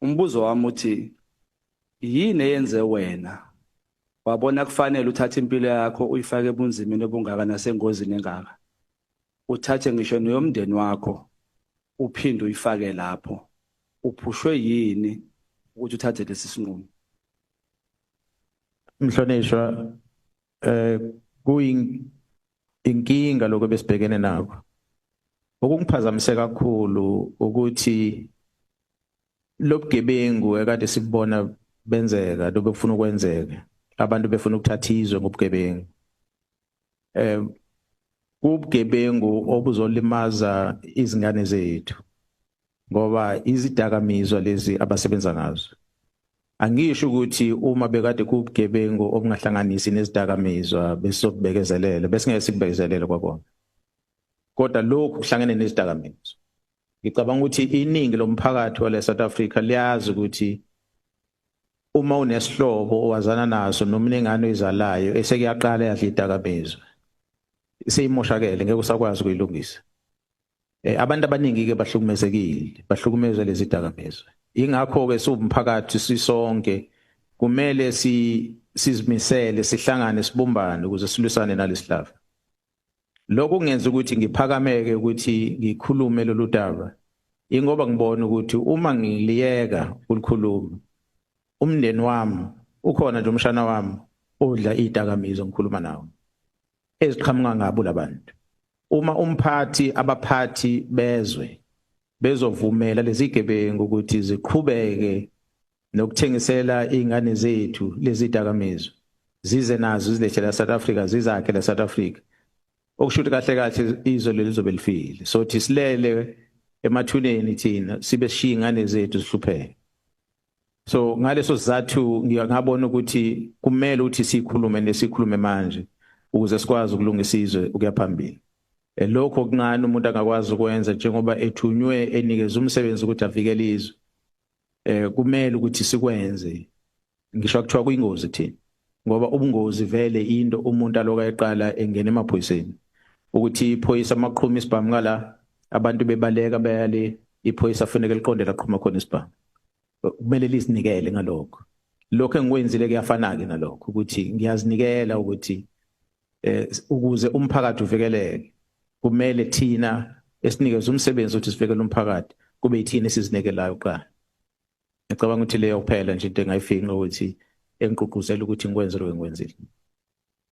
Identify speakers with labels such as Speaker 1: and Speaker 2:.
Speaker 1: Umbuzo wami uthi yini eyenze wena wabona kufanele uthathe impilo yakho uyifake ebunzimeni obungaka nasengozini engaka, uthathe ngisho neyomndeni wakho uphinde uyifake lapho? Uphushwe yini ukuthi uthathe lesi sinqumo?
Speaker 2: Mhlonishwa, inkinga lokho besibhekene nako. Okungiphazamise kakhulu ukuthi lobugebengu ekade sikubona benzeka, lobekufuna ukwenzeka, abantu befuna ukuthatha izwe ngobugebengu, kubugebengu obuzolimaza izingane zethu, ngoba izidakamizwa lezi abasebenza ngazo. Angisho ukuthi uma bekade kubugebengu obungahlanganisi nezidakamizwa besizokubekezelela, besingeke sikubekezelele kwakona, kodwa lokhu kuhlangene nezidakamizwa. Ngicabanga ukuthi iningi lomphakathi wale South Africa liyazi ukuthi uma unesihlobo owazana naso noma unengane oyizalayo esekuyaqala yadla idakamizwa, seyimoshakele, ngeke usakwazi ukuyilungisa. Abantu abaningi ke bahlukumezekile, bahlukumezwa lezi dakamizwa. Ingakho ke siwumphakathi sisonke kumele sizimisele, sihlangane, sibumbane ukuze silwisane nalesihlava. Lokho kungenza ukuthi ngiphakameke ukuthi ngikhulume lolu daba, ingoba ngibona ukuthi uma ngiliyeka ukulikhuluma, umndeni wami ukhona nje, umshana wami odla idakamizwa ngikhuluma nawo eziqhamuka ngabo labantu. Uma umphathi, abaphathi bezwe bezovumela lezi gebengu ukuthi ziqhubeke nokuthengisela izingane zethu lezi dakamizwa, zize nazo zilethe la South Africa, zizakhe la South Africa, okusho ukuthi kahle kahle izwe leli lizobe lifile. So thi silele emathuneni thina sibe sishiya ingane zethu zihlupheke. So ngaleso sizathu ngiyabona ukuthi kumele ukuthi sikhulume nesikhulume manje ukuze sikwazi ukulungisa izwe ukuya phambili. Lokho okuncane umuntu angakwazi ukwenza njengoba ethunywe enikeza umsebenzi ukuthi avikele izwe, kumele ukuthi sikwenze, ngisho kuthiwa kuyingozi thina, ngoba ubungozi vele into umuntu aloka eqala engena emaphoyiseni, ukuthi iphoyisa amaqhuma isibhamu ngala, abantu bebaleka bayale, iphoyisa kufanele liqonde laqhuma khona isibhamu, kumele lizinikele ngalokho. Lokho engikwenzile kuyafana ke nalokho, ukuthi ngiyazinikela ukuthi ukuze umphakathi uvikeleke kumele thina esinikeza umsebenzi ukuthi sivikele umphakathi kube yithina esizinikelayo kuqala. Ngicabanga ukuthi leyo kuphela nje into engayifinqa ukuthi engigqugquzela ukuthi ngikwenze lokho engikwenzile.